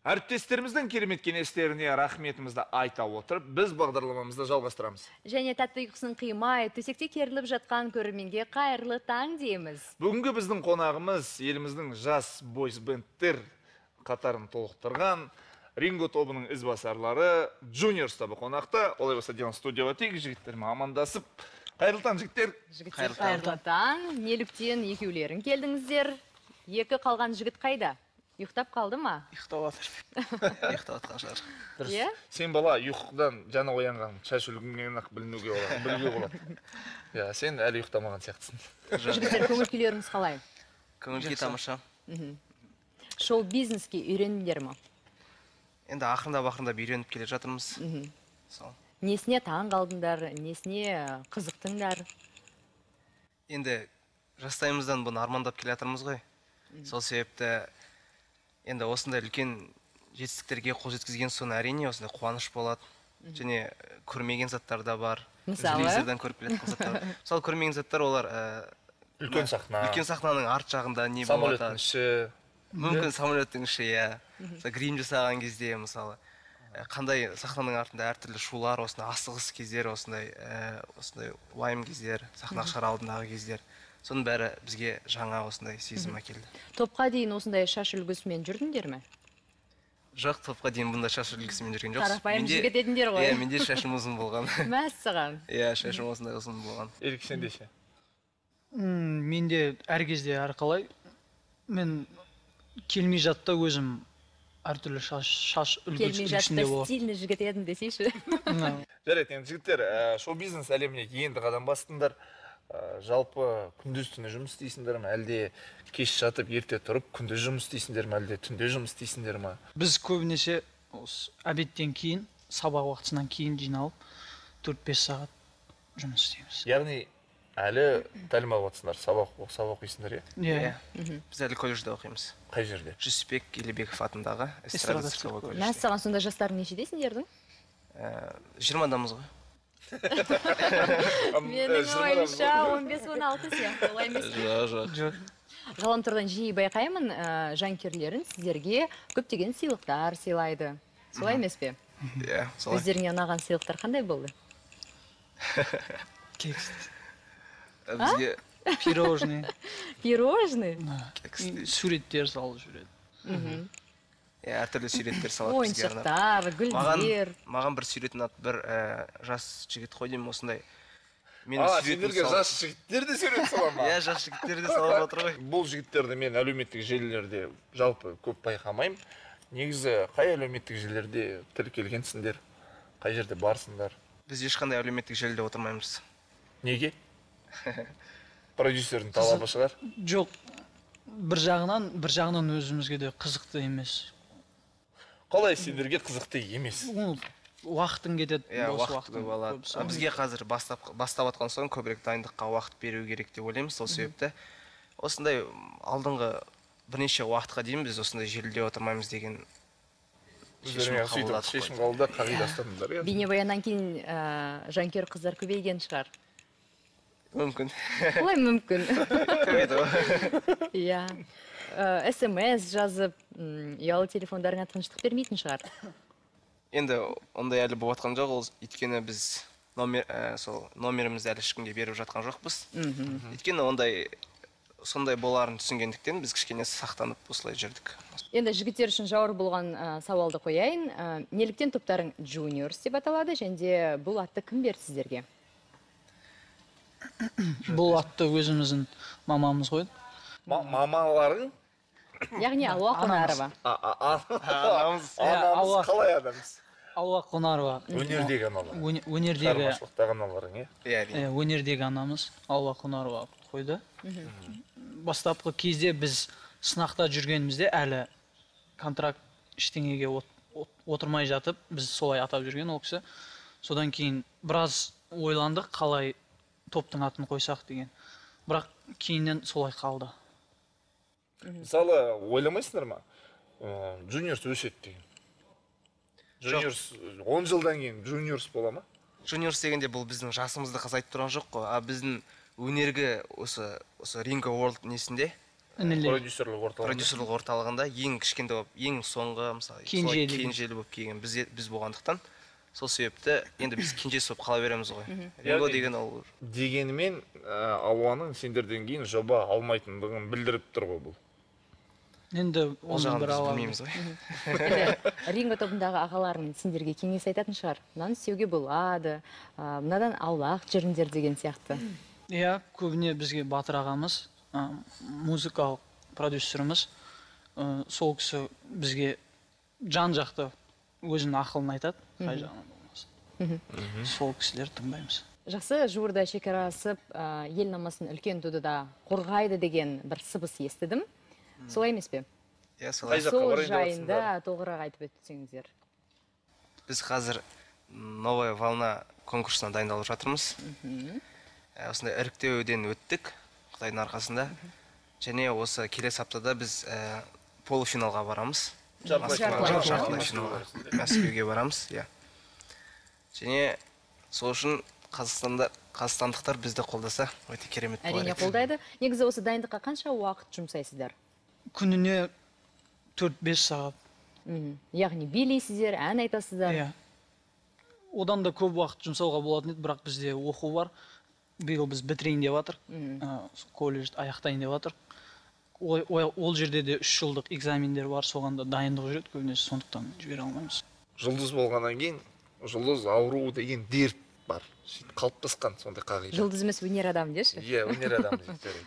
Әріптестеріміздің керемет кеңестеріне рахметімізді айта отырып, біз бағдарламамызды жалғастырамыз. Және тәтті ұйқысын қимай, төсекте керіліп жатқан көрерменге қайырлы таң дейміз. Бүгінгі біздің қонағымыз еліміздің жас бойсбендтер қатарын толықтырған Ринго тобының ізбасарлары Juniors тобы қонақта. Олай болса, Диана, студияға тек жігіттермен амандасып. Қайырлы таң, жігіттер. Жігіттер, қайырлы таң. Неліктен екеулерің келдіңіздер? Екі қалған жігіт қайда? Ұйықтап қалды ма? Ұйықтап жатыр. Ұйықтап жатқан шығар. Иә? Сен бала ұйқыдан жаңа оянған шаш үлгіңнен ақ білінуге болады, білуге болады. Иә, сен әлі ұйықтамаған сияқтысың. Жігіттер, көңіл күйлеріңіз қалай? Көңіл күй тамаша. Шоу бизнеске үйрендіңдер ме? Енді ақырындап үйреніп келе жатырмыз. Сол. Несіне таң қалдыңдар, несіне қызықтыңдар? Енді жастайымыздан бұны армандап келе жатырмыз ғой. Сол себепті енді осындай үлкен жетістіктерге қол жеткізген соң әрине осындай қуаныш болады. Және көрмеген заттар да бар. Мысалы? Телевизордан көріп келе жатқан заттар. Мысалы, көрмеген заттар олар үлкен сахна. Үлкен сахнаның арт жағында не болып Самолеттің жатады. іші. Мүмкін самолеттің іші, иә. Мысалы, грим жасаған кезде, мысалы, қандай сахнаның артында әртүрлі шулар, осындай асығыс кездер, осындай осындай уайым кездер, сахнаға шығар алдындағы кездер. Соның бәрі бізге жаңа осындай сезім әкелді. Топқа дейін осындай шаш үлгісімен жүрдіңдер ме? Жоқ, топқа дейін бұндай шаш үлгісімен жүрген жоқпыз. Қарапайым жігіт едіңдер ғой. Иә, менде шашым ұзын болған. Мәссаған. Иә, шашым осындай ұзын болған. Ерік, сенде ше? Менде әр кезде әрқалай. Мен келмей жатта өзім әртүрлі шаш Келмей жатта үлгісінде болады. Стильный жігіт едім десейші. Жарайды, енді жігіттер, шоу-бизнес әлеміне енді қадам бастыңдар. Жалпы күндіз түні жұмыс істейсіңдер ме, әлде кеш жатып ерте тұрып күндіз жұмыс істейсіңдер ме, әлде түнде жұмыс істейсіңдер ме? Біз көбінесе осы обедтен кейін, сабақ уақытысынан кейін жиналып 4-5 сағат жұмыс істейміз. Яғни әлі тәлім алып жатсыңдар, сабақ оқисыңдар, иә? Иә. Біз әлі колледжде оқимыз. Қай жерде? Жүсіпбек Елебеков атындағы эстрада цирковой колледжде. Мәссаған, сонда жастарың нешедесіңдердің? 20-дамыз ғой. Менің ойымша 15-16 сияқты, олай емес пе? Жоқ, жоқ. Ғаламтордан жиі байқаймын, жанкүйерлерін сіздерге көптеген сыйлықтар сыйлайды. Солай емес пе? Иә, солай. Өздеріңе ұнаған сыйлықтар қандай болды? Кекс. Бізге пирожный. Пирожный? Кекс. Суреттер салып жүреді. Иә, әртүрлі суреттер салады бізге арнап. Ойыншықтар, гүлдер. Маған бір сурет ұнады, бір жас жігіт қой деймін осындай. Сендерге жас жігіттер де сурет сала ма? Иә, жас жігіттер де салып отыр ғой. Бұл жігіттерді мен әлеуметтік желілерде жалпы көп байқамаймын. Негізі қай әлеуметтік желілерде тіркелгенсіңдер? Қай жерде барсыңдар? Біз ешқандай әлеуметтік желіде отырмаймыз. Неге? Продюсердің талабы шығар? Жоқ, бір жағынан өзімізге де қызықты емес. Қалай сендерге қызықты емес? Уақытың кетеді, Иә, бос уақыт уақытың көп алады. көп соң. Бізге қазір бастап атқан соң көбірек дайындыққа уақыт беру керек деп ойлаймыз. Сол себепті осындай алдыңғы бірнеше уақытқа дейін біз осындай желіде отырмаймыз деген шешім Өздеріңе сөйтіп қабылдадық қой. Шешім қабылдап, қағида ұстадыңдар, иә? Бейнебаяннан кейін жанкүйер қыздар көбейген шығар. Мүмкін. Олай мүмкін. Көбейді ғой. Иә. СМС жазып, ұялы телефондарыңа тыныштық бермейтін шығар. Енді ондай әлі болып жатқан жоқ, ол өйткені біз сол номерімізді әлі ешкімге беріп жатқан жоқпыз. Өйткені сондай боларын түсінгендіктен біз кішкене сақтанып осылай жүрдік. Енді жігіттер үшін жауыр болған сауалды қояйын. Неліктен топтарың Juniors деп аталады және де бұл атты кім берді сіздерге? Бұл атты өзіміздің мамамыз қойды. Мамаларың? Яғни Алуа Қонарова. Анамыз Алуа. қалай адамыз? Алуа Қонарова. Өнердегі аналар. Өнердегі Шығармашылықтағы аналарың, иә? Иә, әрине. Өнердегі анамыз Алуа Қонарова қойды. Бастапқы кезде біз сынақта жүргенімізде әлі контракт ештеңеге отырмай жатып, біз солай атап жүрген ол кісі. Содан кейін біраз ойландық, қалай топтың атын қойсақ деген. Бірақ кейіннен солай қалды. Мысалы, ойламайсыңдар ма? Juniors өседі деген. Juniors 10 жылдан кейін Juniors бола ма? Juniors дегенде бұл біздің жасымызды азайтып тұрған жоқ қой, а біздің өнергі осы Ringo World несінде Продюсерлік орталығында ең кішкентай болып, ең соңғы мысалы кенжелі болып келген біз болғандықтан, сол себепті енді біз кенжесі болып қала береміз ғой. Ринго деген ол. Дегенімен Алуаның сендерден кейін жоба алмайтындығын білдіріп тұр ғой бұл. Енді оны бір білмейміз ғой. Ринго тобындағы ағаларың сендерге кеңес айтатын шығар. Мынаны істеуге болады, мынадан аулақ жүріңдер деген сияқты. Иә, көбіне бізге Батыр ағамыз, музыкалық продюсеріміз, сол кісі бізге жан-жақты өзінің ақылын айтады, қай жағынан болмасын. Сол кісілерді тыңдаймыз. Жақсы, жуырда шекара асып, ел намысын үлкен додада қорғайды деген бір сыбыс естідім. Солай емес пе? Иә, солай. Сол жайында толығырақ айтып өтсеңіздер. Біз қазір Новая волна конкурсына дайындалып жатырмыз. Осындай іріктеуден өттік, Құдайдың арқасында. Және осы келесі аптада біз полуфиналға барамыз. Жартылай финалға. Мәскеуге барамыз, иә. Және сол үшін қазақстандықтар бізді қолдаса, өте керемет болар еді. Әрине қолдайды. Негізі осы дайындыққа қанша уақыт жұмсайсыздар? Күніне 4-5 сағат. Яғни билейсіздер, ән айтасыздар. Иә. Одан да көп уақыт жұмсауға болатын еді, бірақ бізде оқу бар. Биыл біз бітірейін деп жатыр, колледжді аяқтайын деп жатыр. Ол жерде де 3 жылдық экзамендер бар, соған да дайындық жүреді көбінесе, сондықтан жібере алмаймыз. Жұлдыз болғаннан кейін жұлдыз ауруы деген дерт бар, қалыптасқан сондай қағида. Жұлдыз емес, өнер адамы деші? Иә, өнер адамы дейді.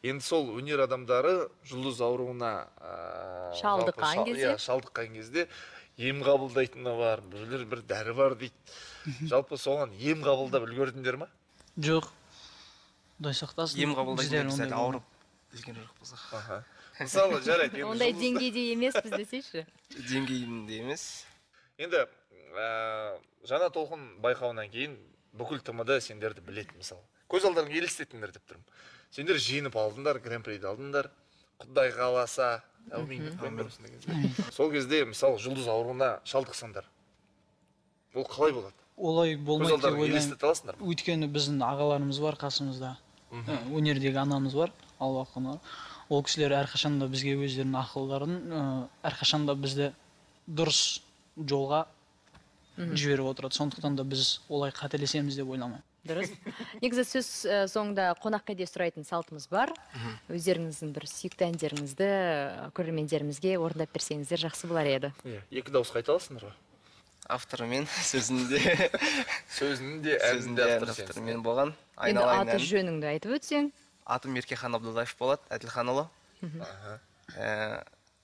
Енді сол өнер адамдары жұлдыз ауруына шалдыққан кезде ем қабылдайтыны бар, біреулер бір дәрі бар дейді. Жалпы соған ем қабылдап үлгердіңдер ма? Жоқ. Құдай сақтасын. Ем қабылдайтын біз әлі ауырып үлгерген жоқпыз. Мысалы, жарайды. Ондай деңгейде емеспіз десейші. Деңгейінде емес. Енді Жаңа толқын байқауынан кейін бүкіл ТМД сендерді біледі, мысалы. Көз алдарыңа елестетіңдер деп тұрмын. Сендер жеңіп алдыңдар, гран-приді алдыңдар. Құдай қаласа, әумин деп қойыңдар осындай кезде. Сол кезде, мысалы, жұлдыз ауруына шалдықсаңдар, бұл қалай болады? Олай болмайды деп ойлаймын. Өйткені Өйткені біздің ағаларымыз бар қасымызда. Өнердегі анамыз бар, Алла құнар. Ол кісілер әрқашанда бізге өздерінің ақылдарын, әрқашанда бізді дұрыс жолға жіберіп отырады. Сондықтан да біз олай қателесеміз деп ойламаймын. Дұрыс. Негізі сөз соңында қонақ кәде сұрайтын салтымыз бар. Өздеріңіздің бір сүйікті әндеріңізді көрермендерімізге орындап берсеңіздер жақсы болар еді. Екі дауысқа айта аласыңдар ғой? Авторы мен, сөзінде. Сөзінде, әнінде авторы мен болған. Енді аты жөніңді айтып өтсең. Атым Еркехан Абдуллаев болады, Әділханұлы.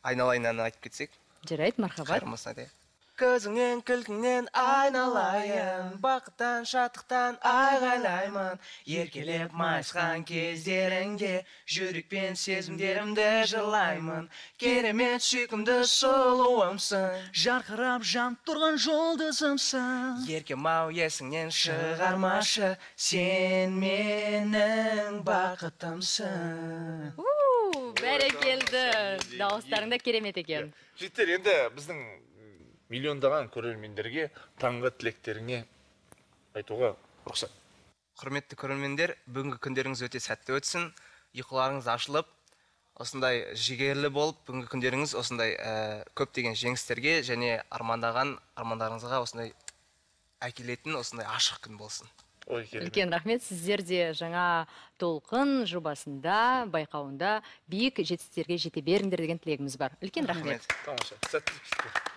Айналайын әнін айтып кетсек. Жарайды, мархабат. Қайырмасын айтайық. Көзіңнен, күлкіңнен айналайын, бақыттан, шаттықтан айғайлаймын. Еркелеп майысқан кездеріңде жүрекпен сезімдерімді жырлаймын. Керемет сүйкімді сұлуымсың, жарқырап жанып тұрған жұлдызымсың. Еркем-ау, есіңнен шығармашы, сен менің бақытымсың. Бәрекелді, дауыстарың да керемет екен. Жігіттер, енді біздің миллиондаған көрермендерге таңғы тілектеріңе айтуға рұқсат. Құрметті көрермендер, бүгінгі күндеріңіз өте сәтті өтсін, ұйқыларыңыз ашылып, осындай жігерлі болып, бүгінгі күндеріңіз осындай көптеген жеңістерге және армандаған армандарыңызға осындай әкелетін осындай ашық күн болсын. Үлкен рахмет, сіздер де жаңа толқын жобасында, байқауында биік жетістіктерге жете беріңдер деген тілегіміз бар. Үлкен рахмет. Тамаша, сәттілік.